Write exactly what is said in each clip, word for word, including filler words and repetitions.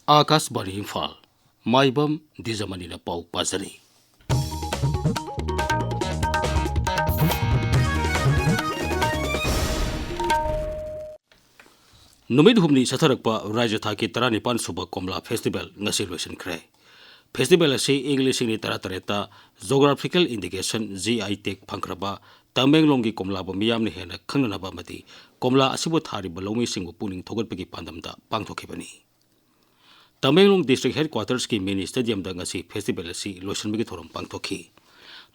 ꯑꯥꯀꯥꯁꯕꯥꯅꯤ ꯏꯝꯐꯥꯜ, ꯃꯥꯏꯕꯝ ꯗꯤꯖꯃꯅꯤꯅ ꯄꯥꯎ ꯄꯥꯖꯔꯤ꯫ ꯅꯨꯃꯤꯠ ꯍꯨꯝꯅꯤ ꯆꯠꯊꯔꯛꯄ ꯔꯥꯖ꯭ꯌ ꯊꯥꯛꯀꯤ ꯇꯔꯥꯅꯤꯄꯥꯟ ꯁꯨꯕ ꯀꯣꯝꯂꯥ ꯐꯦꯁꯇꯤꯚꯦꯜ ꯉꯁꯤ ꯂꯣꯏꯁꯤꯟꯈ꯭ꯔꯦ꯫ ꯐꯦꯁꯇꯤꯚꯦꯜ ꯑꯁꯤ ꯏꯪ ꯂꯤꯁꯤꯡ ꯑꯅꯤ ꯇꯔꯥꯇꯔꯦꯠꯇ Geographical Indication, G I tag, ꯐꯪꯈ꯭ꯔꯕ ꯇꯃꯦꯡꯂꯣꯡꯒꯤ ꯀꯣꯝꯂꯥꯕꯨ ꯃꯤꯌꯥꯝꯅ ꯍꯦꯟꯅ ꯈꯪꯅꯅꯕ ꯑꯃꯗꯤ ꯀꯣꯝꯂꯥ ꯑꯁꯤꯕꯨ ꯊꯥꯔꯤꯕ ꯂꯧꯃꯤꯁꯤꯡꯕꯨ ꯄꯨꯛꯅꯤꯡ ꯊꯧꯒꯠꯄꯒꯤ ꯄꯥꯟꯗꯝꯗ ꯄꯥꯡꯊꯣꯛꯈꯤꯕꯅꯤ꯫ ꯇꯃꯦꯡꯂꯣꯡ District Headquartersꯀꯤ mini stadiumꯗ ꯉꯁꯤ ꯐꯦꯁꯇꯤꯚꯦꯜ ꯑꯁꯤ ꯂꯣꯏꯁꯤꯟꯕꯒꯤ ꯊꯧꯔꯝ ꯄꯥꯡꯊꯣꯛꯈꯤ꯫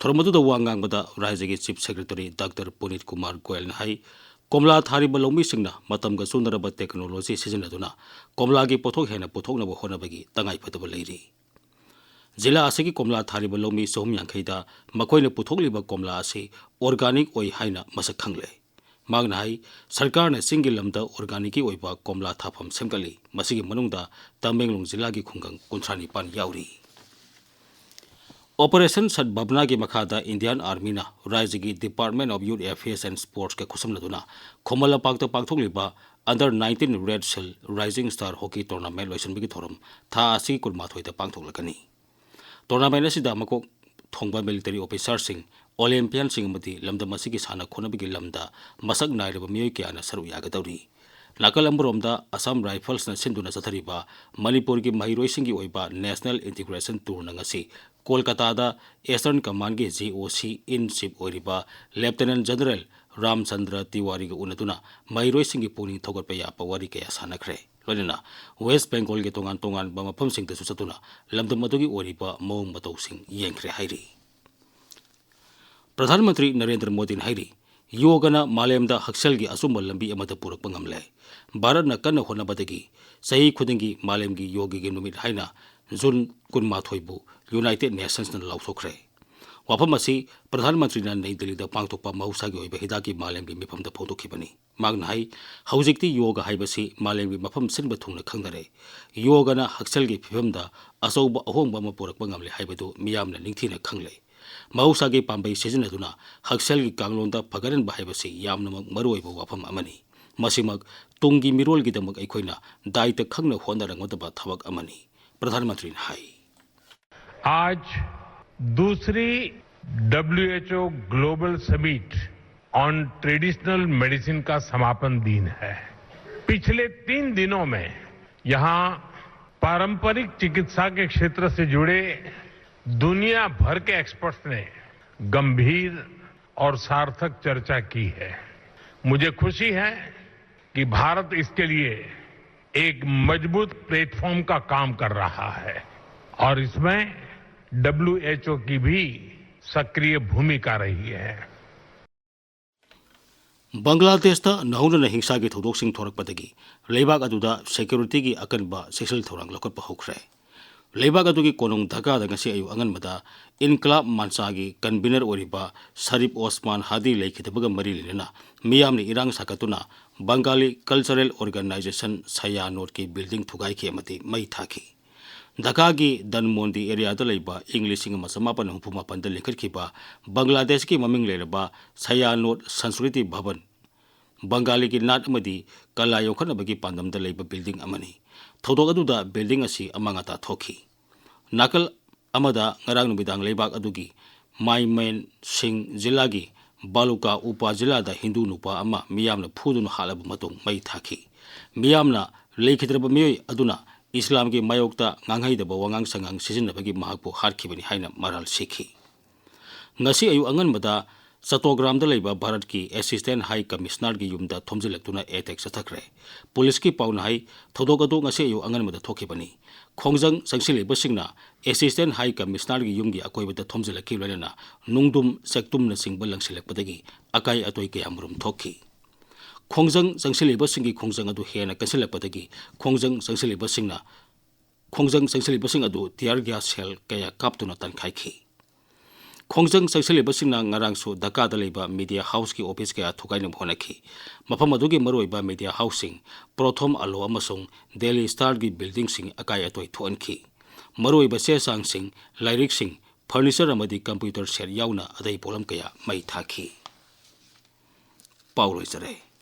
ꯊꯧꯔꯝ ꯑꯗꯨꯗ ꯋꯥ ꯉꯥꯡꯕꯗ ꯔꯥꯖ꯭ꯌꯒꯤ Chief Secretary Doctor ꯄꯨꯅꯤꯠ ꯀꯨꯃꯥꯔ ꯒꯣꯌꯜꯅ ꯍꯥꯏ, ꯀꯣꯝꯂꯥ ꯊꯥꯔꯤꯕ ꯂꯧꯃꯤꯁꯤꯡꯅ ꯃꯇꯝꯒ ꯆꯨꯅꯔꯕ technology ꯁꯤꯖꯤꯟꯅꯗꯨꯅ ꯀꯣꯝꯂꯥꯒꯤ ꯄꯣꯠꯊꯣꯛ ꯍꯦꯟꯅ ꯄꯨꯊꯣꯛꯅꯕ ꯍꯣꯠꯅꯕꯒꯤ ꯇꯉꯥꯏꯐꯗꯕ ꯂꯩꯔꯤ꯫ ꯖꯤꯂꯥ ꯑꯁꯤꯒꯤ ꯀꯣꯝꯂꯥ ꯊꯥꯔꯤꯕ ꯂꯧꯃꯤ ꯆꯍꯨꯝ ꯌꯥꯡꯈꯩꯗ ꯃꯈꯣꯏꯅ ꯄꯨꯊꯣꯛꯂꯤꯕ ꯀꯣꯝꯂꯥ ꯑꯁꯤ organic ꯑꯣꯏ ꯍꯥꯏꯅ ꯃꯁꯛ ꯈꯪꯂꯦ꯫ ꯃꯍꯥꯛꯅ ꯍꯥꯏ, ꯁꯔꯀꯥꯔꯅ ꯆꯤꯡꯒꯤ ꯂꯝꯗ organicꯀꯤ ꯑꯣꯏꯕ ꯀꯣꯝꯂꯥ ꯊꯥꯐꯝ ꯁꯦꯝꯒꯠꯂꯤ꯫ ꯃꯁꯤꯒꯤ ꯃꯅꯨꯡꯗ ꯇꯃꯦꯡꯂꯣꯡ ꯖꯤꯂꯥꯒꯤ ꯈꯨꯡꯒꯪ ꯀꯨꯟꯊ꯭ꯔꯥ ꯅꯤꯄꯥꯟ ꯌꯥꯎꯔꯤ꯫ Operation Sadbhavanaꯒꯤ ꯃꯈꯥꯗ Indian Armyꯅ ꯔꯥꯖ꯭ꯌꯒꯤ Department of Youth Affairs and Sportsꯀ ꯈꯨꯠꯁꯝꯅꯗꯨꯅ ꯈꯨꯃꯟ ꯂꯝꯄꯥꯛꯇ ꯄꯥꯡꯊꯣꯛꯂꯤꯕ Under nineteen Red Shield Rising Star Hockey Tournament ꯂꯣꯏꯁꯤꯟꯕꯒꯤ ꯊꯧꯔꯝ ꯊꯥ ꯑꯁꯤꯒꯤ ꯀꯨꯟꯃꯥꯊꯣꯏꯗ ꯄꯥꯡꯊꯣꯛꯂꯒꯅꯤ꯫ Tournament ꯑꯁꯤꯗ ꯃꯀꯣꯛ ꯊꯣꯡꯕ military officerꯁꯤꯡ, Olympianꯁꯤꯡ ꯑꯃꯗꯤ ꯂꯝꯗꯝ ꯑꯁꯤꯒꯤ ꯁꯥꯟꯅ ꯈꯣꯠꯅꯕꯒꯤ ꯂꯝꯗ ꯃꯁꯛ ꯅꯥꯏꯔꯕ ꯃꯤꯑꯣꯏ ꯀꯌꯥꯅ ꯁꯔꯨꯛ ꯌꯥꯒꯗꯧꯔꯤ꯫ ꯅꯥꯀꯜ ꯑꯃꯔꯣꯝꯗ Assam Riflesꯅ ꯁꯤꯟꯗꯨꯅ ꯆꯠꯊꯔꯤꯕ ꯃꯅꯤꯄꯨꯔꯒꯤ ꯃꯍꯩꯔꯣꯏꯁꯤꯡꯒꯤ ꯑꯣꯏꯕ National Integration Tourꯅ ꯉꯁꯤ ꯀꯣꯜꯀꯇꯥꯗ Eastern Commandꯒꯤ G O C in chief ꯑꯣꯏꯔꯤꯕ Lieutenant General ꯔꯥꯝꯆꯟꯗ꯭ꯔ ꯇꯤꯋꯥꯔꯤꯒ ꯎꯅꯗꯨꯅ ꯃꯍꯩꯔꯣꯏꯁꯤꯡꯒꯤ ꯄꯨꯛꯅꯤꯡ ꯊꯧꯒꯠꯄ ꯌꯥꯕ ꯋꯥꯔꯤ ꯀꯌꯥ ꯁꯥꯟꯅꯈ꯭ꯔꯦ꯫ ꯂꯣꯏꯅꯅ West Bengalꯒꯤ ꯇꯣꯉꯥꯟ ꯇꯣꯉꯥꯟꯕ ꯃꯐꯝꯁꯤꯡꯗꯁꯨ ꯆꯠꯇꯨꯅ ꯂꯝꯗꯝ ꯑꯗꯨꯒꯤ ꯑꯣꯏꯔꯤꯕ ꯃꯑꯣꯡ ꯃꯇꯧꯁꯤꯡ ꯌꯦꯡꯈ꯭ꯔꯦ ꯍꯥꯏꯔꯤ꯫ ꯄ꯭ꯔꯙꯥꯟ ꯃꯟꯇ꯭ꯔꯤ ꯅꯔꯦꯟꯗ꯭ꯔ ꯃꯣꯗꯤꯅ ꯍꯥꯏꯔꯤ, ꯌꯣꯒꯅ ꯃꯥꯂꯦꯝꯗ ꯍꯛꯁꯦꯜꯒꯤ ꯑꯆꯨꯝꯕ ꯂꯝꯕꯤ ꯑꯃꯗ ꯄꯨꯔꯛꯄ ꯉꯝꯂꯦ꯫ ꯚꯥꯔꯠꯅ ꯀꯟꯅ ꯍꯣꯠꯅꯕꯗꯒꯤ ꯆꯍꯤ ꯈꯨꯗꯤꯡꯒꯤ ꯃꯥꯂꯦꯝꯒꯤ ꯌꯣꯒꯒꯤ ꯅꯨꯃꯤꯠ ꯍꯥꯏꯅ ꯖꯨꯟ ꯀꯨꯟꯃꯥꯊꯣꯏꯕꯨ United Nationsꯅ ꯂꯥꯎꯊꯣꯛꯈ꯭ꯔꯦ꯫ ꯋꯥꯐꯝ ꯑꯁꯤ ꯄ꯭ꯔꯙꯥꯟ ꯃꯟꯇ꯭ꯔꯤꯅ ꯅꯩ ꯗꯤꯜꯂꯤꯗ ꯄꯥꯡꯊꯣꯛꯄ ꯃꯍꯧꯁꯥꯒꯤ ꯑꯣꯏꯕ ꯍꯤꯗꯥꯛꯀꯤ ꯃꯥꯂꯦꯝꯒꯤ ꯃꯤꯐꯝꯗ ꯐꯣꯡꯗꯣꯛꯈꯤꯕꯅꯤ꯫ ꯃꯍꯥꯛꯅ ꯍꯥꯏ, ꯍꯧꯖꯤꯛꯇꯤ ꯌꯣꯒ ꯍꯥꯏꯕꯁꯤ ꯃꯥꯂꯦꯝꯒꯤ ꯃꯐꯝ ꯁꯤꯟꯕ ꯊꯨꯡꯅ ꯈꯪꯅꯔꯦ꯫ ꯌꯣꯒꯅ ꯍꯛꯁꯦꯜꯒꯤ ꯐꯤꯕꯝꯗ ꯑꯆꯧꯕ ꯑꯍꯣꯡꯕ ꯑꯃ ꯄꯨꯔꯛꯄ ꯉꯝꯂꯦ ꯍꯥꯏꯕꯗꯨ ꯃꯤꯌꯥꯝꯅ ꯅꯤꯡꯊꯤꯅ ꯈꯪꯂꯦ꯫ ꯃꯍꯧꯁꯥꯒꯤ ꯄꯥꯝꯕꯩ ꯁꯤꯖꯤꯟꯅꯗꯨꯅ ꯍꯛꯁꯦꯜꯒꯤ ꯀꯥꯡꯂꯣꯟꯗ ꯐꯒꯠꯍꯟꯕ ꯍꯥꯏꯕꯁꯤ ꯌꯥꯝꯅꯃꯛ ꯃꯔꯨꯑꯣꯏꯕ ꯋꯥꯐꯝ ꯑꯃꯅꯤ꯫ ꯃꯁꯤꯃꯛ ꯇꯨꯡꯒꯤ ꯃꯤꯔꯣꯜꯒꯤꯗꯃꯛ ꯑꯩꯈꯣꯏꯅ ꯗꯥꯏꯇ ꯈꯪꯅ ꯍꯣꯠꯅꯔꯝꯒꯗꯕ ꯊꯕꯛ ꯑꯃꯅꯤ, ꯄ꯭ꯔꯙꯥꯟ ꯃꯟꯇ꯭ꯔꯤꯅ ꯍꯥꯏ꯫ आज दूसरी WHO global summit on traditional medicine का समापन दिन है। पिछले तीन दिनों में यहाँ पारंपरिक चिकित्सा के क्षेत्र से जुड़े दुनिया भर के एक्सपर्ट्स ने गंभीर और सार्थक चर्चा की है। मुझे खुशी है कि भारत इसके लिए एक मजबूत प्लेटफॉर्म का काम कर रहा है और इसमें डब्ल्यूएचओ की भी सक्रिय भूमिका रही है। ꯕꯪꯒ꯭ꯂꯥꯗꯦꯁꯇ ꯅꯧꯍꯧꯅꯅ ꯍꯤꯡꯁꯥꯒꯤ ꯊꯧꯗꯣꯛꯁꯤꯡ ꯊꯣꯔꯛꯄꯗꯒꯤ ꯂꯩꯕꯥꯛ ꯑꯗꯨꯗ ꯁꯦꯀ꯭ꯌꯨꯔꯤꯇꯤꯒꯤ ꯑꯀꯟꯕ ꯆꯦꯛꯁꯤꯜ ꯊꯧꯔꯥꯡ ꯂꯧꯈꯠꯄ ꯍꯧꯈ꯭ꯔꯦ꯫ ꯂꯩꯕꯥꯛ ꯑꯗꯨꯒꯤ ꯀꯣꯅꯨꯡ ꯙꯥꯀꯥꯗ ꯉꯁꯤ ꯑꯌꯨꯛ ꯑꯉꯟꯕꯗ ꯏꯟꯀꯂꯥꯕ ꯃꯥꯟꯆꯥꯒꯤ ꯀꯟꯚꯤꯅꯔ ꯑꯣꯏꯔꯤꯕ ꯁꯔꯤꯐ ꯑꯣꯁꯃꯥꯟ ꯍꯥꯗꯤ ꯂꯩꯈꯤꯗꯕꯒ ꯃꯔꯤ ꯂꯩꯅꯅ ꯃꯤꯌꯥꯝꯅ ꯏꯔꯥꯡ ꯁꯥꯒꯠꯇꯨꯅ ꯕꯪꯒꯥꯂꯤ ꯀꯜꯆꯔꯦꯜ ꯑꯣꯔꯒꯅꯥꯏꯖꯦꯁꯟ ꯁꯌꯥꯅꯣꯠꯀꯤ ꯕꯤꯜꯗꯤꯡ ꯊꯨꯒꯥꯏꯈꯤ ꯑꯃꯗꯤ ꯃꯩ ꯊꯥꯈꯤ꯫ ꯙꯥꯀꯥꯒꯤ ꯗꯟꯃꯣꯟꯗꯤ ꯑꯦꯔꯤꯌꯥꯗ ꯂꯩꯕ ꯏꯪ ꯂꯤꯁꯤꯡ ꯑꯃ ꯆꯃꯥꯄꯟ ꯍꯨꯝꯐꯨ ꯃꯥꯄꯟꯗ ꯂꯤꯡꯈꯠꯈꯤꯕ ꯕꯪꯒ꯭ꯂꯥꯗꯦꯁꯀꯤ ꯃꯃꯤꯡ ꯂꯩꯔꯕ ꯁꯌꯥꯅꯣꯠ ꯁꯪꯁꯀ꯭ꯔꯤꯇꯤ ꯚꯕꯟ, ꯕꯪꯒꯥꯂꯤꯒꯤ ꯅꯥꯠ ꯑꯃꯗꯤ ꯀꯂꯥ ꯌꯣꯛꯈꯠꯅꯕꯒꯤ ꯄꯥꯟꯗꯝꯗ ꯂꯩꯕ ꯕꯤꯜꯗꯤꯡ ꯑꯃꯅꯤ꯫ ꯊꯧꯗꯣꯛ ꯑꯗꯨꯗ ꯕꯤꯜꯗꯤꯡ ꯑꯁꯤ ꯑꯃꯥꯡ ꯑꯇꯥ ꯊꯣꯛꯈꯤ꯫ ꯅꯥꯀꯜ ꯑꯃꯗ ꯉꯔꯥꯡ ꯅꯨꯃꯤꯗꯥꯡ ꯂꯩꯕꯥꯛ ꯑꯗꯨꯒꯤ ꯃꯥꯏꯃꯦꯟ ꯁꯤꯡ ꯖꯤꯂꯥꯒꯤ ꯕꯥꯂꯨꯀꯥ ꯎꯄꯥ ꯖꯤꯂꯥꯗ ꯍꯤꯟꯗꯨ ꯅꯨꯄꯥ ꯑꯃ ꯃꯤꯌꯥꯝꯅ ꯐꯨꯗꯨꯅ ꯍꯥꯠꯂꯕ ꯃꯇꯨꯡ ꯃꯩ ꯊꯥꯈꯤ꯫ ꯃꯤꯌꯥꯝꯅ ꯂꯩꯈꯤꯗ꯭ꯔꯕ ꯃꯤꯑꯣꯏ ꯑꯗꯨꯅ ꯏꯁꯂꯥꯝꯒꯤ ꯃꯥꯌꯣꯛꯇ ꯉꯥꯡꯍꯩꯗꯕ ꯋꯥꯉꯥꯡ ꯁꯉꯥꯡ ꯁꯤꯖꯤꯟꯅꯕꯒꯤ ꯃꯍꯥꯛꯄꯨ ꯍꯥꯠꯈꯤꯕꯅꯤ ꯍꯥꯏꯅ ꯃꯔꯥꯜ ꯁꯤꯈꯤ꯫ ꯉꯁꯤ ꯑꯌꯨꯛ ꯑꯉꯟꯕꯗ ꯆꯇꯣꯒ꯭ꯔꯥꯝꯗ ꯂꯩꯕ ꯚꯥꯔꯠꯀꯤ ꯑꯦꯁꯤꯁꯇꯦꯟ ꯍꯥꯏ ꯀꯃꯤꯁꯅꯔꯒꯤ ꯌꯨꯝꯗ ꯊꯣꯝꯖꯤꯜꯂꯛꯇꯨꯅ ꯑꯦꯇꯦꯛ ꯆꯠꯊꯈ꯭ꯔꯦ꯫ ꯄꯨꯂꯤꯁꯀꯤ ꯄꯥꯎꯅ ꯍꯥꯏ, ꯊꯧꯗꯣꯛ ꯑꯗꯨ ꯉꯁꯤ ꯑꯌꯨꯛ ꯑꯉꯟꯕꯗ ꯊꯣꯛꯈꯤꯕꯅꯤ꯫ ꯈꯣꯡꯖꯪ ꯆꯪꯁꯤꯜꯂꯤꯕꯁꯤꯡꯅ ꯑꯦꯁꯤꯁꯇꯦꯟ ꯍꯥꯏ ꯀꯃꯤꯁꯅꯔꯒꯤ ꯌꯨꯝꯒꯤ ꯑꯀꯣꯏꯕꯗ ꯊꯣꯝꯖꯤꯜꯂꯛꯈꯤ, ꯂꯣꯏꯅꯅ ꯅꯨꯡꯗꯨꯝ ꯆꯦꯛꯇꯨꯝꯅꯆꯤꯡꯕ ꯂꯪꯁꯤꯜꯂꯛꯄꯗꯒꯤ ꯑꯀꯥꯏ ꯑꯇꯣꯏ ꯀꯌꯥꯃꯔꯨꯝ ꯊꯣꯛꯈꯤ꯫ ꯈꯣꯡꯖꯪ ꯆꯪꯁꯤꯜꯂꯤꯕꯁꯤꯡꯒꯤ ꯈꯣꯡꯖꯪ ꯑꯗꯨ ꯍꯦꯟꯅ ꯀꯟꯁꯤꯜꯂꯛꯄꯗꯒꯤ ꯈꯣꯡꯖꯪ ꯆꯪꯁꯤꯜꯂꯤꯕꯁꯤꯡꯅ ꯈꯣꯡꯖꯪ ꯆꯪꯁꯤꯜꯂꯤꯕꯁꯤꯡ ꯑꯗꯨ tear gas shell ꯀꯌꯥ ꯀꯥꯞꯇꯨꯅ ꯇꯥꯟꯈꯥꯏꯈꯤ꯫ ꯈꯣꯡꯖꯪ ꯆꯪꯁꯤꯜꯂꯤꯕꯁꯤꯡꯅ ꯉꯔꯥꯡꯁꯨ ꯙꯥꯀꯥꯗ ꯂꯩꯕ ꯃꯤꯗꯤꯌꯥ ꯍꯥꯎꯁꯀꯤ ꯑꯣꯐꯤꯁ ꯀꯌꯥ ꯊꯨꯒꯥꯏꯅꯕ ꯍꯣꯠꯅꯈꯤ꯫ ꯃꯐꯝ ꯑꯗꯨꯒꯤ ꯃꯔꯨꯑꯣꯏꯕ ꯃꯤꯗꯤꯌꯥ ꯍꯥꯎꯁꯁꯤꯡ, ꯄ꯭ꯔꯣꯊꯣꯝ ꯑꯂꯣ ꯑꯃꯁꯨꯡ ꯗꯦꯂꯤ ꯁ꯭ꯇꯥꯔꯒꯤ ꯕꯤꯜꯗꯤꯡꯁꯤꯡ ꯑꯀꯥꯏ ꯑꯇꯣꯏ ꯊꯣꯛꯍꯟꯈꯤ꯫ ꯃꯔꯨꯑꯣꯏꯕ ꯆꯦ ꯆꯥꯡꯁꯤꯡ, ꯂꯥꯏꯔꯤꯛꯁꯤꯡ, ꯐꯔꯅꯤꯆꯔ ꯑꯃꯗꯤ ꯀꯝꯄ꯭ꯌꯨꯇꯔ ꯁꯦꯠ ꯌꯥꯎꯅ ꯑꯇꯩ ꯄꯣꯠꯂꯝ ꯀꯌꯥ ꯃꯩ ꯊꯥꯈꯤ꯫ ꯄꯥꯎ ꯂꯣꯏꯖꯔꯦ꯫